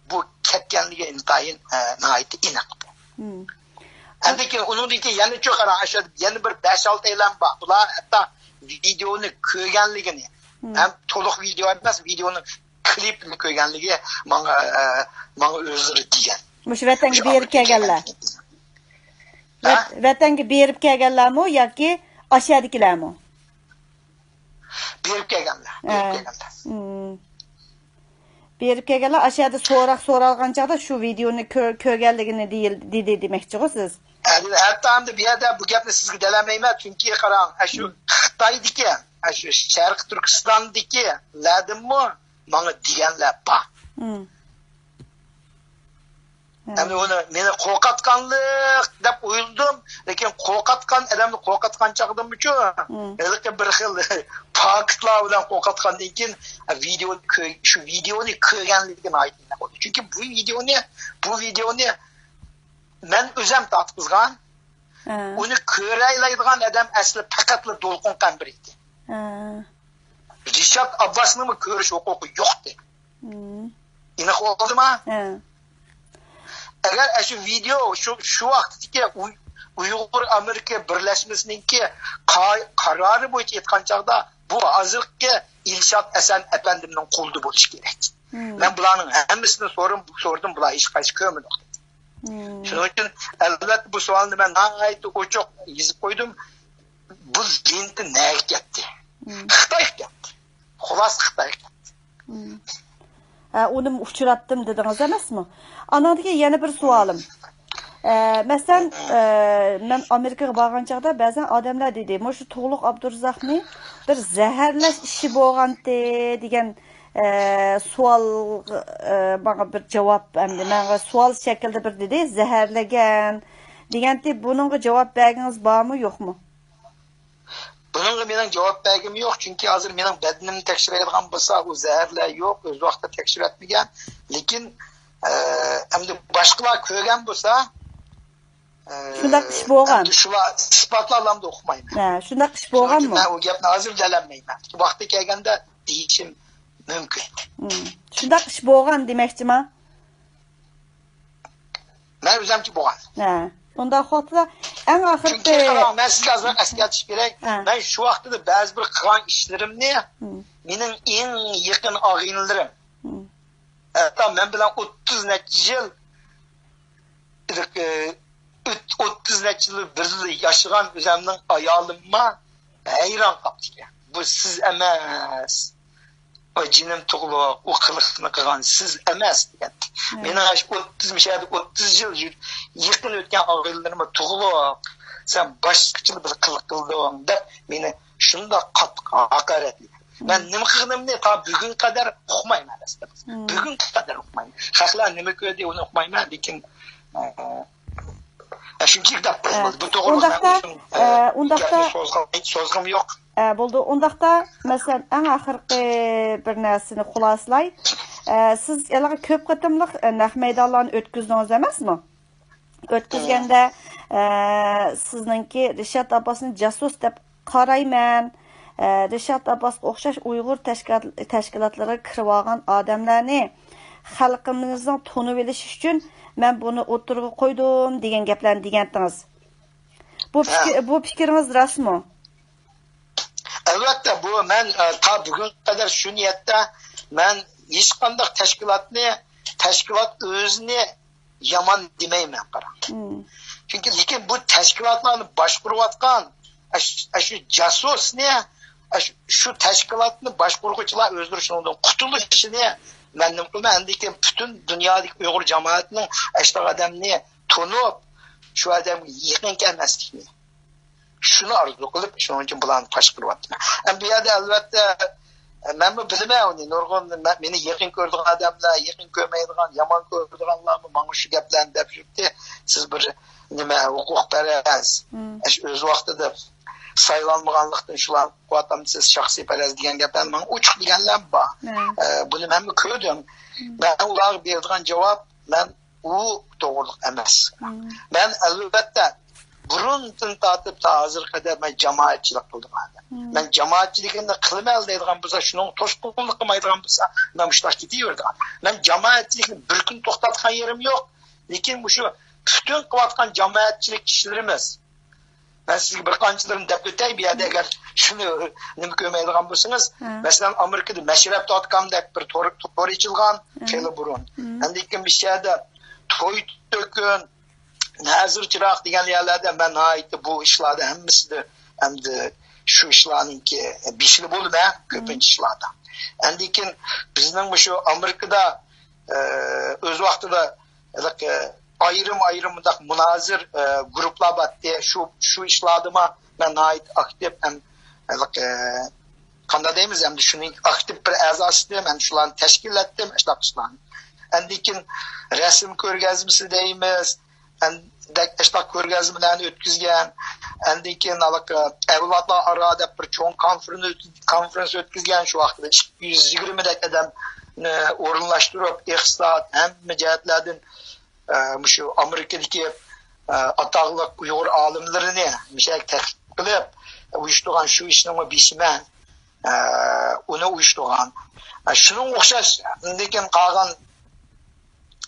بۇ كەتكەنلىكى ئىنتايىن، ئە، ناھايىتى ئېنىق. ئاندىن كېيىن، ئۇنىڭدىن كېيىن يەنە چوقۇرا، ئاشۇ يەنە بىر بەش-ئالتە ئېلان بار. بۇلار ھەتتا ۋىدېئونى كۆرگەنلىكىنى، ھەم تولۇق ۋىدېئو ئەمەس، ۋىدېئونىڭ كلىپىنى كۆرگەنلىكى ماڭا، ئە، ماڭا ئۆزلىرى دېگەن. مۇشۇ ۋەتەنگە بېرىپ كەلگەنلەر. ۋەت-، ۋەتەنگە بېرىپ كەلگەنلەرمۇ ياكى ئاشەدىكىلەرمۇ؟ بېرىپ كەلگەنلەر، بېرىپ ھە. كەلگەنلەر. مم. بېرىپ كەلگەنلەر ئاشۇ يەردە سوراق سورالغان چاغدا شۇ ۋىدېئونى كۆر-، كۆرگەنلىكىنى دېيىل-، دېدى دېمەكچىغۇ سىز؟ ھە، ھەتتا ئەمدى بۇ يەردە بۇ گەپنى سىزگە دېيەلمەيمەن، چۈنكى قاراڭ، ئاشۇ مم. خىتايدىكى، ئاشۇ شەرقىي تۈركىستاندىكىلەردىنمۇ ماڭا دېگەنلەر بار. مم. ئەمدى ئۇنى مېنى قورقۇتقانلىق دەپ ئويلىدىم، لېكىن قورقۇتقان ئادەمنى قورقۇتقان چاغدىمۇچۇ، ھېلىقى بىر خىل پاكىتلار بىلەن قورقۇتقاندىن كېيىن، ۋىدېئونى كۆ-، شۇ ۋىدېئونى كۆرگەنلىكى ناھايىتى ئېنىق بولدى. چۈنكى بۇ ۋىدېئونى، بۇ ۋىدېئونى مەن ئۆزۈم تارتقۇزغان. ھە. ئۇنى كۆرەلەيدىغان ئادەم ئەسلى پەقەتلا دولقۇن قەمبىرى ئىدى. ھە. رىشات ئابباسنىڭمۇ كۆرۈش ھوقۇقى يوقتى. مم. ئېنىق بولدىما؟ ھە. ئەگەر ئاشۇ ۋىدېئو شۇ، شۇ ۋاقىتتىكى ئۇي-، ئۇيغۇر ئامېرىكا بىرلەشمىسىنىڭكى قا-، قارارى بويىچە ئېيتقان چاغدا، بۇ ھازىرقى ئىلشات ھەسەن ئەپەندىمنىڭ قولىدا بولۇشى كېرەك. مم. مەن بۇلارنىڭ ھەممىسىنى سورۇم-، سوردۇم، بۇلار ھېچقايسى كۆرمىدۇق. مم. شۇنىڭ ئۈچۈن، ئەلۋەتتە، بۇ سوئالنى مەن ناھايىتى ئوچۇق يېزىپ قويدۇم. بۇ لېنتا نەگە كەتتى؟ مم. خىتايغا كەتتى. خۇلاسە خىتايغا كەتتى. مم. ھە، ئۇنىمۇ ئۇچراتتىم دېدىڭىز ئەمەسمۇ؟ ئانىڭدىن كېيىن يەنە بىر سوئالىم. ئە، مەسىلەن، ئە، مەن ئامېرىكىغا بارغان چاغدا بەزەن ئادەملەر دېدى، مۇشۇ تۇغلۇق ئابدۇرازاقنى بىر زەھەرلەش ئىشى بولغانتى دېگەن، ئە، سوئال، ئە، ماڭا بىر جاۋاب، ئەمدى ماڭا سوئال شەكلىدە بىر دېدى، زەھەرلىگەن دېگەنتى، بۇنىڭغا جاۋاب بەرگىڭىز بارمۇ، يوقمۇ؟ بۇنىڭغا مېنىڭ جاۋاب بەرگۈم يوق، چۈنكى ھازىر مېنىڭ بەدىنىمنى تەكشۈرەيدىغان بولسا، ئۇ زەھەرلەر يوق، ئۆز ۋاقتىدا تەكشۈرۈۋەتمىگەن. لېكىن، ئە، ئەمدى باشقىلار كۆرگەن بولسا، ئە، شۇنداق ئىش بولغان. ئەمدى شۇلار ئىسپاتلارلامدۇ ئۇقمايمەن. ھە، شۇنداق ئىش شۇنىڭ ئۈچۈن بولغانمۇ؟ مەن ئۇ گەپنى ھازىر دېيەلمەيمەن. ۋاقتى كەلگەندە دېيىشىم مۇمكىن. مم. شۇنداق ئىش بولغان دېمەكچىما؟ مەن ئۆزۈمچە بولغان. ھە. ئۇنداق ۋاقىتتا ئەڭ ئاخىرقى چۈنكى قاراڭ، مەن سىزگە ئازراق ئەسكەرتىش بېرەي. ھە. مەن شۇ ۋاقتىدا بەزى بىر قىلغان ئىشلىرىمنى مم. مېنىڭ ئەڭ يېقىن ئاغىنىلىرىم، مم. ھەتتا مەن بىلەن ئوتتۇز نەچچە يىل، ئە، ئۆت-، ئوتتۇز نەچچە يىل بىللە ياشىغان ئۆزۈمنىڭ ئايالىممۇ ھەيران قاپتىكەن. بۇ سىز ئەمەس. جېنىم تۇغلۇق، ئۇ قىلىقنى قىلغان سىز ئەمەس دېگەن. مېنىڭ ئاشۇ ئوتتۇز، مۇشۇ يەردە ئوتتۇز يىل يېقىن ئۆتكەن ئاغىنىلىرىممۇ تۇغلۇق، سەن باشقىچىلا بىر قىلىق قىلدىڭ دەپ مېنى شۇنداق قاتتىق ھاقارەتلىدى. مەن نېمە قىلغىنىمنى تا بۈگۈنگە قەدەر ئۇقمايمەن ئەسلىدە. بۈگۈنگە قەدەر ئۇقمايمەن. خەقلەر نېمە كۆردى، ئۇنى ئۇقمايمەن، لېكىن، ئە، ئە، شۇنچىلىك دەپ قويۇڭ. بۇ توغرىلىق مەن ئۇزۇن، ئە، ئۇنداقتا، ئە، سوزغۇم، سوزغۇم يوق. ئە، بولدى. ئۇنداقتا، مەسىلەن، ئەڭ ئاخىرقى بىر نەرسىنى خۇلاسىلاي. ئە، سىز ھېلىقى كۆپ قېتىملىق، ئە، نەق مەيدانلارنى ئۆتكۈزدىڭىز ئەمەسمۇ؟ ئۆتكۈزگەندە، ئە، سىزنىڭكى رىشات ئابباسنى جاسۇس دەپ قارايمەن، ئە، رىشات ئابباسقا ئوخشاش ئۇيغۇر تەشكىلات-، تەشكىلاتلىرىغا كىرىۋالغان ئادەملەرنى خەلقىمىزنىڭ تونۇۋېلىشى ئۈچۈن مەن بۇنى ئوتتۇرىغا قويدۇم دېگەن گەپلەرنى دېگەنتىڭىز. بۇ پىكىر، بۇ پىكرىڭىز راستمۇ؟ ئەلۋەتتە، بۇ مەن، ئە، تا بۈگۈنگە قەدەر شۇ نىيەتتە، مەن ھېچقانداق تەشكىلاتنى، تەشكىلات ئۆزىنى يامان دېمەيمەن، قاراڭ. چۈنكى، لېكىن بۇ تەشكىلاتلارنى باشقۇرۇۋاتقان ئەش-، ئەشۇ جاسۇسنى، ئەش-، شۇ تەشكىلاتنى باشقۇرغۇچىلار ئۆزلىرى شۇنىڭدىن قۇتۇلۇشىنى مەن نېمە قىلىمەن؟ ئەندىن كېيىن پۈتۈن دۇنيادىكى ئۇيغۇر جامائىتىنىڭ ئەشۇنداق ئادەمنى تونۇپ، شۇ ئادەمگە يېقىن كەلمەسلىكنى، شۇنى ئارزۇ قىلىپ، شۇنىڭ ئۈچۈن بۇلارنى پاش قىلىۋاتىمەن. ئەمما بۇ يەردە، ئەلۋەتتە، مەنمۇ بىلىمەن ئۇنى. نۇرغۇن مە-، مېنى يېقىن كۆرىدىغان ئادەملەر، يېقىن كۆرمەيدىغان، يامان كۆرىدىغانلارمۇ ماڭا شۇ گەپلەرنى دەپ يۈرۈپتۇ. سىز بىر نېمە، ھوقۇقپەرەس، ئەش-، ئۆز ۋاقتىدا سايلانمىغانلىقتىن شۇلارنى قىلىۋاتامسىز، شەخسىيپەرەس دېگەن گەپلەرنى ماڭا ئوچۇق دېگەنلەر بار. ئە، بۇنى مەنمۇ كۆردۈم. مەن ئۇلارغا بېرىدىغان جاۋاب، مەن ئۇ توغرىلىق ئەمەس. مەن ئەلۋەتتە بۇرۇندىن تارتىپ تا ھازىرغا قەدەر مەن جامائەتچىلىك قىلدىم. مەن جامائەتچىلىكىمنى قىلىمەن دەيدىغان بولسا، شۇنىڭغا توسقۇنلۇق قىلمايدىغان بولسا، مەن مۇشۇنداق كېتىۋېرىدىغان. مەن جامائەتچىلىكنى بىر كۈن توختاتقان يېرىم يوق. لېكىن مۇشۇ پۈتۈن قىلىۋاتقان جامائەتچىلىك ئىشلىرىمىز، مەن سىزگە بىر قانچىلىرىنى دەپ ئۆتەي، بۇ يەردە ئەگەر شۇنى نېمە كۆرمەيدىغان بولسىڭىز، مەسىلەن، ئامېرىكىدا مەشرەپ دوت كوم دەپ بىر تور، تور ئېچىلغان خېلى بۇرۇن. ئاندىن كېيىن بىز شۇ يەردە توي تۆكۈن، نەزىر چىراغ دېگەن يەرلەردە مەن ناھايىتى بۇ ئىشلاردا ھەممىسىدە ئەمدى شۇ ئىشلارنىڭكى بېشىدا بولىمەن، كۆپىنچە ئىشلاردا. ئاندىن كېيىن بىزنىڭ مۇشۇ ئامېرىكىدا، ئە، ئۆز ۋاقتىدا ھېلىقى ئايرىم-ئايرىم مۇنداق مۇنازىر، ئە، گۇرۇپپىلار بارتتى. شۇ، شۇ ئىشلاردىمۇ مەن ناھايىتى ئاكتىپ ھەم ھېلىقى، قانداق دەيمىز، ئەمدى شۇنىڭ ئاكتىپ بىر ئەزاسى ئىدىم، ھەم شۇلارنى تەشكىللەتتىم، ئاشۇنداق ئىشلارنى. ئاندىن كېيىن رەسىم كۆرگەزمىسى دەيمىز، ئەندەك ئاشۇنداق كۆرگەزمىلەرنى ئۆتكۈزگەن. ئاندىن كېيىن ھېلىقى ئەۋلادلار ئارا دەپ بىر چوڭ كونفېرېنس ئۆتكۈز-، كونفېرېنس ئۆتكۈزگەن. شۇ ۋاقىتتا ئىككى يۈز يىگىرمە دەك ئادەمنى ئورۇنلاشتۇرۇپ، ئىقتىساد، ھەممە جەھەتلەردىن ئە، مۇشۇ ئامېرىكىدىكى، ئە، ئاتاقلىق ئۇيغۇر ئالىملىرىنى مۇشۇ يەرگە تەكلىپ قىلىپ، ئۇيۇشتۇرغان شۇ ئىشنىڭ بېشى مەن، ئە، ئۇنى ئۇيۇشتۇرغان. ئە، شۇنىڭغا ئوخشاش، ئاندىن كېيىن قالغان،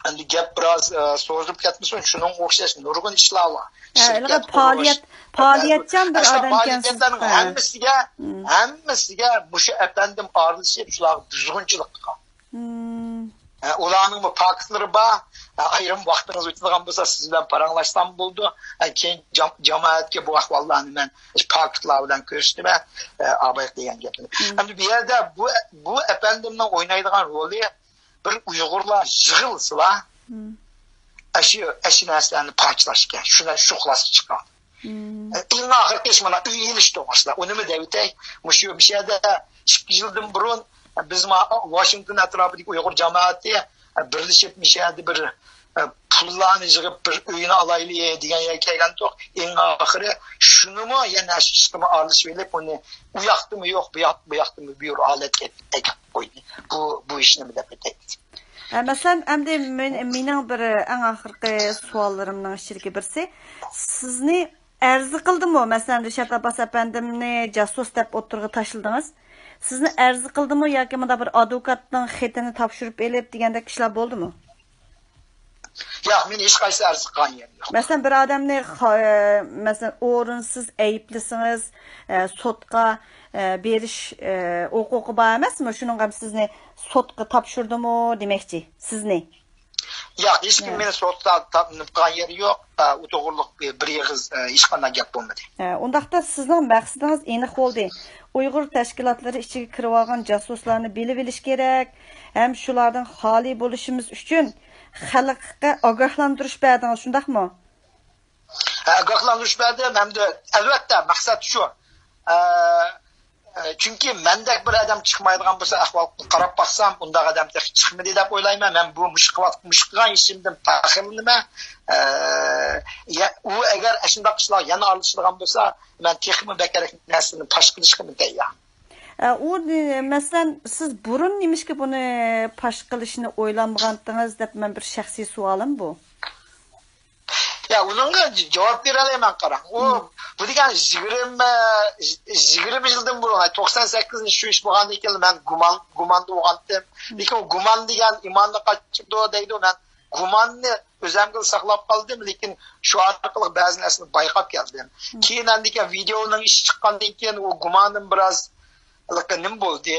ئەمدى گەپ بىراز، ئە، سوزۇلۇپ كەتمىسۇن، شۇنىڭغا ئوخشاش نۇرغۇن ئىشلار بار. ھە، ھېلىقى پائالىيەت، پائالىيەتچان بىر ئاشۇنداق ئادەمكەنسىز. پائالىيەتلەرنىڭ ھەممىسىگە، ھەممىسىگە مۇشۇ ئەپەندىم ئارىلىشىپ، شۇلارغا بۇزغۇنچىلىق قىلغان. ھە، ئۇلارنىڭمۇ پاكىتلىرى بار. ھە، ئايرىم ۋاقتىڭىز ئۆتىدىغان بولسا، سىز بىلەن پاراڭلاشسام بولىدۇ. ھە، كېيىن جام-، جامائەتكە بۇ ئەھۋاللارنى مەن پاكىتلار بىلەن كۆرسىتىمەن، ھە، ئاباي دېگەن گەپنى. ئەمدى بۇ يەردە بۇ، بۇ ئەپەندىمنىڭ ئوينايدىغان رولى، بىر ئۇيغۇرلار يىغىلسىلا، ئاشۇ، ئاشۇ نەرسىلەرنى پارچىلاش ئىكەن. شۇ، شۇ خۇلاسىگە چىققان. ئەڭ ئاخىرقى ئىش مانا ئۆي ئېلىش توغرىسىدا. ئۇنىمۇ دەۋېتەي. مۇشۇ، مۇشۇ يەردە ئىككى يىلدىن بۇرۇن بىز ما-، ۋاشىنگتون ئەتراپىدىكى ئۇيغۇر جامائىتى بىرلىشىپ مۇشۇ يەردە بىر، ئە، پۇللارنى يىغىپ بىر ئۆينى ئالايلى دېگەن يەرگە كەلگەنتۇق. ئەڭ ئاخىرى شۇنىمۇ يەنە شۇ ئىشقىمۇ ئارىلىشىۋېلىپ، ئۇنى ئۇ ياقتىمۇ يوق، بۇ ياق-، بۇ ياقتىمۇ بىر ھالەتكە ئەكەپ قويدى. بۇ، بۇ ئىشنىمۇ دەپ ئۆتەي. ئە، مەسىلەن، ئەمدى مېن-، مېنىڭ بىر ئەڭ ئاخىرقى سوئاللىرىمنىڭ ئىچىدىكى بىرسى، سىزنى ئەرزى قىلدىمۇ؟ مەسىلەن، رىشات ئابباس ئەپەندىمنى جاسۇس دەپ ئوتتۇرىغا تاشلىدىڭىز. سىزنى ئەرزى قىلدىمۇ ياكى مۇنداق بىر ئادۋوكاتنىڭ خېتىنى تاپشۇرۇپ ئېلىپ دېگەندەك ئىشلار بولدىمۇ؟ ياق، مېنى ھېچقايسى ئەرز قىلغان يېرى يوق. مەسىلەن، بىر ئادەمنى خا-، ئە، مەسىلەن، ئورۇنسىز ئەيىبلىسىڭىز، ئە، سوتقا، ئە، بېرىش، ئە، ھوقۇقى بار ئەمەسمۇ؟ شۇنىڭغا سىزنى سوتقا تاپشۇردىمۇ دېمەكچى، سىزنى؟ ياق، ھېچكىم مېنى سوتتا تاپ-، قىلغان يېرى يوق. ئە، ئۇ توغرۇلۇق بىر، بىر ئېغىز، ئە، ھېچقانداق گەپ بولمىدى. ئە، ئۇنداقتا سىزنىڭ مەقسىتىڭىز ئېنىق بولدى. ئۇيغۇر تەشكىلاتلىرى ئىچىگە كىرىۋالغان جاسۇسلارنى بىلىۋېلىش كېرەك ھەم شۇلاردىن خالىي بولۇشىمىز ئۈچۈن خەلققە ئاگاھلاندۇرۇش بەردىڭىز، شۇنداقمۇ؟ ھە، ئاگاھلاندۇرۇش بەردىم ھەمدە ئەلۋەتتە مەقسەت شۇ. ئە، ئە، چۈنكى مەندەك بىر ئادەم چىقمايدىغان بولسا، ئەھۋالغا قاراپ باقسام، ئۇنداق ئادەم تېخى چىقمىدى دەپ ئويلايمەن. مەن بۇ مۇشۇ قىلغان ئىشىمدىن پەخىرلىنىمەن. ئە، يە-، ئۇ ئەگەر ئاشۇنداق ئىشلار يەنە ئارىلىشىدىغان بولسا، مەن تېخىمۇ بەكرەك نەرسىلەرنى پاش قىلىشقىمۇ تەييار. ئە، ئۇ، مەسىلەن، سىز بۇرۇن نېمىشقا بۇنى پاش قىلىشنى ئويلانمىغانتىڭىز دەپ مەن بىر شەخسىي سوئالىم بۇ. يا، ئۇنىڭغا جاۋاب بېرەلەيمەن، قاراڭ. ئۇ، مم. بۇ دېگەن يىگىرمە، يىگىرمە يىلدىن بۇرۇن، توقسان سەككىزىنچى شۇ ئىش بولغاندىن كېيىن مەن گۇمان، گۇماندا بولغانتىم. مم. لېكىن ئۇ گۇمان دېگەن ئىماننى قاچۇرىدۇ دەيدۇ. مەن گۇماننى ئۆزەمگىلا ساقلاپ قالدىم، لېكىن شۇ ئارقىلىق بەزى نەرسىنى بايقاپ كەلدىم. مم. كېيىن ئاندىن كېيىن ۋىدېئونىڭ ئىشى چىققاندىن كېيىن ئۇ گۇمانىم بىراز ھېلىقى نېمە بولدى.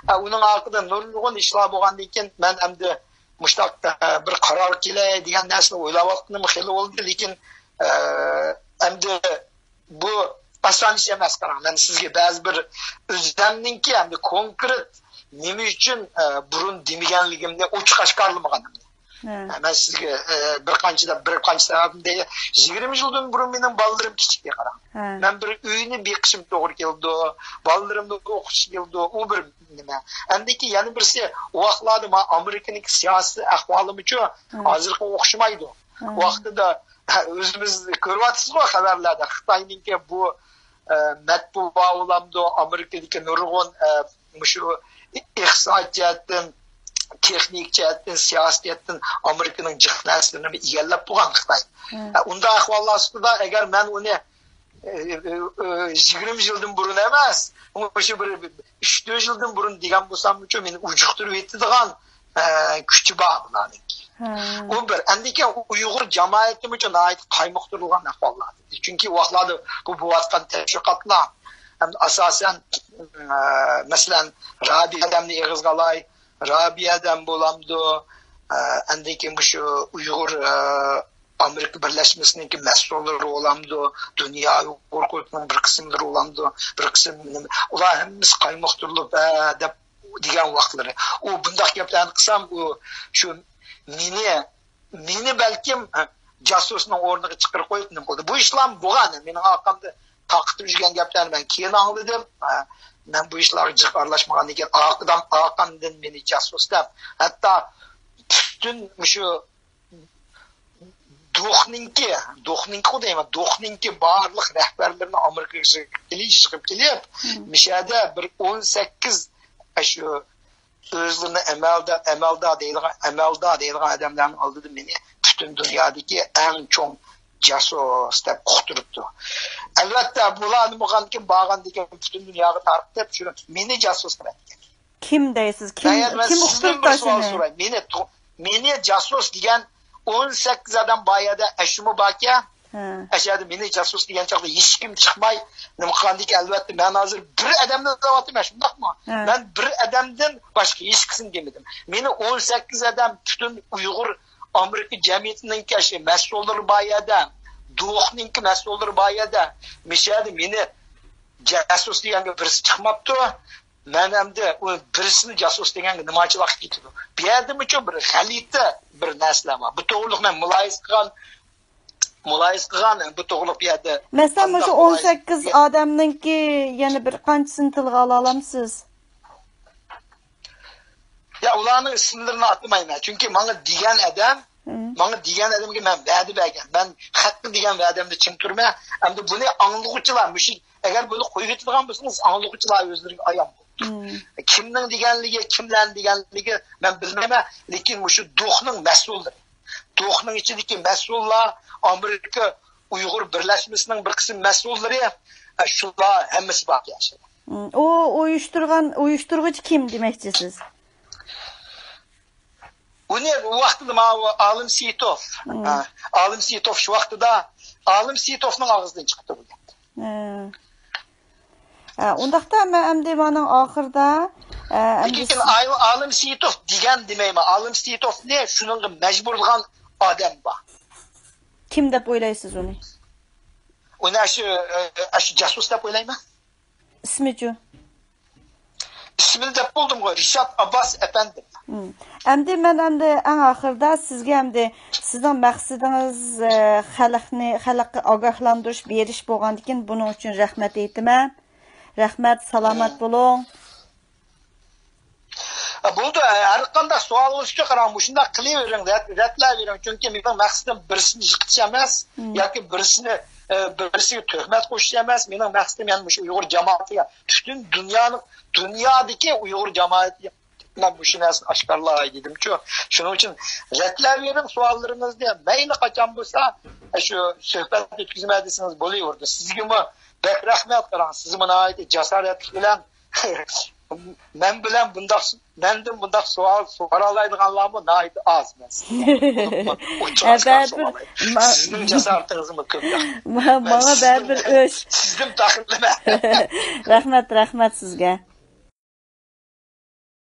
ئە، ئۇنىڭ ئارقىدا نۇرغۇن ئىشلار بولغاندىن كېيىن مەن ئەمدى مۇشۇنداق، ئە، بىر قارارغا كېلەي دېگەن نەرسىنى ئويلاۋاتقىنىم خېلى بولدى، لېكىن، ئە، ئەمدى بۇ ئاسان ئىش ئەمەس. قاراڭ، مەن سىزگە بەزى بىر ئۆزۈمنىڭكى ئەمدى كونكرېت نېمە ئۈچۈن، ئە، بۇرۇن دېمىگەنلىكىمنى ئوچۇق ئاشكارىلىمىغان. ھە. مەن سىزگە، ئە، بىر قانچە، بىر قانچە سەۋەبنى دەي-، يىگىرمە يىلدىن بۇرۇن مېنىڭ بالىلىرىم كىچىككەن، قاراڭ. ھە. مەن بىر ئۆينى بېقىشىم توغرا كېلىدۇ، بالىلىرىمنى ئوقۇتۇش كېلىدۇ، ئۇ بىر نېمە. ئەندىكى يەنە بىرسى، ئۇ ۋاقىتلاردا مانا ئامېرىكىنىڭكى سىياسىي ئەھۋالىمۇچۇ ھە. ھازىرقىغا ئوخشىمايدۇ. ھە. ۋاقتىدا ئۆزىمىز كۆرۈۋاتىسىزغۇ خەۋەرلەردە، خىتاينىڭكى بۇ، ئە، مەتبۇئا بولامدۇ، ئامېرىكىدىكى نۇرغۇن، ئە، مۇشۇ ئىقتىساد جەھەتتىن، تېخنىك جەھەتتىن، سىياسىي جەھەتتىن ئامېرىكىنىڭ جىق نەرسىلىرىنى ئىگىلەپ بولغان خىتاي. مم. ئە، ئۇنداق ئەھۋاللار ئاستىدا ئەگەر مەن ئۇنى، ئە، ئە، ئە، يىگىرمە يىلدىن بۇرۇن ئەمەس، مۇشۇ بىر ئۈچ تۆت يىلدىن بۇرۇن دېگەن بولساممۇچۇ مېنى ئۇجۇقتۇرۇۋېتىدىغان، ئە، كۈچى بار بۇلارنىڭكى. ھە. ئۇ بىر. ئەندىكىن ئۇيغۇر جامائىتىمۇچۇ ناھايىتى قايمۇقتۇرۇلغان ئەھۋاللار. چۈنكى ئۇ ۋاقىتلاردا بۇ بولۇۋاتقان تەشۋىقاتلار، ھەم ئاساسەن، ئە، مەسىلەن، رابىيە ھەدەمنى ئېغىزغا ئالاي. رابىيە ھەدەم بولامدۇ؟ ئە، ئەندىكىن مۇشۇ ئۇيغۇر، ئە، ئامېرىكا بىرلەشمىسىنىڭكى مەسئۇللىرى بولامدۇ؟ دۇنيا ئۇيغۇر قۇرۇلتىيىنىڭ بىر قىسىملىرى بولامدۇ؟ بىر قىسىم نېمە؟ ئۇلار ھەممىسى قايمۇقتۇرۇلۇپ، ئە، دەپ دېگەن ۋاقىتلىرى. ئۇ بۇنداق گەپلەرنى قىلسام، ئۇ شۇ مېنى مېنى بەلكىم، ھە، جاسۇسنىڭ ئورنىغا چىقىرىپ قويۇپ نېمە قىلدى؟ بۇ ئىشلارمۇ بولغان. مېنىڭ ئارقامدا تارقىتىپ يۈرگەن گەپلەرنى مەن كېيىن ئاڭلىدىم. ھە، مەن بۇ ئىشلارغا جىق ئارىلاشمىغاندىن كېيىن ئارقىدىن، ئارقامدىن مېنى جاسۇس دەپ، ھەتتا پۈتۈن مۇشۇ دوخنىڭكى، دوخنىڭكى دەيمەن، دوخنىڭكى بارلىق رەھبەرلىرىنى ئامېرىكىغا يىغىپ كېلىپ، يىغىپ كېلىپ، مم. مىشەدە بىر ئون سەككىز، ئاشۇ ئۆزلىرىنى ئەمەلدار، ئەمەلدار دەيدىغان، ئەمەلدار دەيدىغان ئادەملەرنىڭ ئالدىدا مېنى پۈتۈن دۇنيادىكى ئەڭ چوڭ جاسۇس دەپ ئۇقتۇرۇپتۇ. ئەلۋەتتە، بۇلار نېمە قىلغاندىكىن، بارغاندىكىن پۈتۈن دۇنياغا تارقىتىپ، شۇ مېنى جاسۇس دەپ ئەتكەن. كىم دەيسىز؟ كىم، مەن يەنە، مەن كىم سىزدىن ئۇقتۇرۇپ بىر سوئال تاشلىدى؟ سوراي. مېنى تو-، مېنى جاسۇس دېگەن ئون سەككىز ئادەم بار يەردە، ئەشۇمۇ باركەن. ھە. ئەشەدە مېنى جاسۇس دېگەن چاغدا ھېچكىم چىقماي، نېمە قىلغاندىكىن، ئەلۋەتتە، مەن ھازىر بىر ئادەمنى دەۋاتىمەن، شۇنداقمۇ؟ ھە. مەن بىر ئادەمدىن باشقا ھېچكىسىنى دېمىدىم. مېنى ئون سەككىز ئادەم، پۈتۈن ئۇيغۇر ئامېرىكا جەمئىيىتىنىڭكى ئاشۇ مەسئۇللىرى بار يەردە، دوخنىڭكى مەسئۇللىرى بار يەردە، مىشەدە مېنى جاسۇس دېگەنگە بىرسى چىقماپتۇ. مەن ئەمدى ئۇ بىرسىنى جاسۇس دېگەنگە نېمانچىلىق كېتىدۇ؟ بۇ يەردىمۇچۇ بىر غەلىتە بىر نەرسىلەر بار. بۇ توغرىلىق مەن مۇلاھىزە قىلغان، مۇلاھىزە قىلغان، بۇ توغرىلىق بۇ يەردە مەسىلەن، مۇشۇ قانداق ئون سەككىز مۇلاھىزە ئادەمنىڭكى يەنە بىر قانچىسىنى تىلغا ئالالامسىز؟ يا، ئۇلارنىڭ ئىسىملىرىنى ئاتىمايمەن. چۈنكى ماڭا دېگەن ئادەم، مم. ماڭا دېگەن ئادەمگە مەن ۋەدە بەرگەن. مەن خەققە دېگەن ۋەدەمدە چىڭ تۇرىمەن. ئەمدى بۇنى ئاڭلىغۇچىلار، مۇشۇ، ئەگەر بۇنى قويۇۋېتىدىغان بولسىڭىز، ئاڭلىغۇچىلار ئۆزلىرىگە ئايان بولىدۇ. مم. كىمنىڭ دېگەنلىكى، كىملەرنىڭ دېگەنلىكى مەن بىلمەيمەن، لېكىن مۇشۇ دوخنىڭ مەسئۇللىرى، دوخنىڭ ئىچىدىكى مەسئۇللار، ئامېرىكا ئۇيغۇر بىرلەشمىسىنىڭ بىر قىسىم مەسئۇللىرى، ئە، شۇلار ھەممىسى بار ياشىدى. مم، ئۇ ئۇيۇشتۇرغان، ئۇيۇشتۇرغۇچى كىم دېمەكچىسىز؟ ئۇنى ئۇ ۋاقتىدا ماۋۇ ئالىم سېيىتوف، مم. ئە، ئالىم سېيىتوف شۇ ۋاقتىدا، ئالىم سېيىتوفنىڭ ئاغزىدىن چىقىپتۇ بۇ گەپ. مم. ئە، ئۇنداقتا مەن ئەمدى مانىڭ ئاخىرىدا، ئە، ئەمدى لېكىن ئاي-، ئالىم سېيىتوف دېگەن دېمەيمەن. ئالىم سېيىتوفنى شۇنىڭغا مەجبۇرلىغان ئادەم بار. كىم دەپ ئويلايسىز ئۇنى؟ ئۇنى ئاشۇ، ئە، ئاشۇ جاسۇس دەپ ئويلايمەن. ئىسمىچۇ؟ ئىسمىنى دەپ بولدۇمغۇ، رىشات ئابباس ئەپەندىم. ئەمدى مەن ئەمدى ئەڭ ئاخىرىدا سىزگە ئەمدى سىزنىڭ مەقسىتىڭىز، ئە، خەلقنى، خەلققە ئاگاھلاندۇرۇش بېرىش بولغاندىكىن بۇنىڭ ئۈچۈن رەھمەت ئېيتىمەن. رەھمەت، سالامەت بولۇڭ. بولدى، ھەر قانداق سوئال بولسىكى، قاراڭ، مۇشۇنداق قىلىۋېرىڭ، رەت-، رەتلەۋېرىڭ. چۈنكى مېنىڭ مەقسىتىم بىرسىنى يىقىتىش ئەمەس، ياكى بىرسىنى، ئە، بىرسىگە تۆھمەت قوشۇش ئەمەس. مېنىڭ مەقسىتىم يەنە مۇشۇ ئۇيغۇر جامائىتىگە، پۈتۈن دۇنيانىڭ، دۇنيادىكى ئۇيغۇر جامائىتىگە مەن مۇشۇ نەرسىنى ئاشكارىلاي دېدىمچۇ. شۇنىڭ ئۈچۈن رەتلەۋېرىڭ سوئاللىرىڭىزنى، مەيلى قاچان بولسا، ئە، شۇ سۆھبەت ئۆتكۈزىمەن دېسىڭىز بولۇۋېرىدۇ. سىزگىمۇ بەك رەھمەت، قاراڭ، سىزمۇ ناھايىتى جاسارەتلىك بىلەن مەن بىلەن بۇنداق، مەندىن بۇنداق سوئال سورالايدىغانلارمۇ ناھايىتى ئاز. مەن سىزگە ئوچۇق ئاشكارا سورالاي. سىزنىڭ جاسارىتىڭىزمۇ كۆپ. ماڭا بەرىبىر ئۆش. سىزدىن پەخىرلىنىمەن. رەھمەت، رەھمەت سىزگە.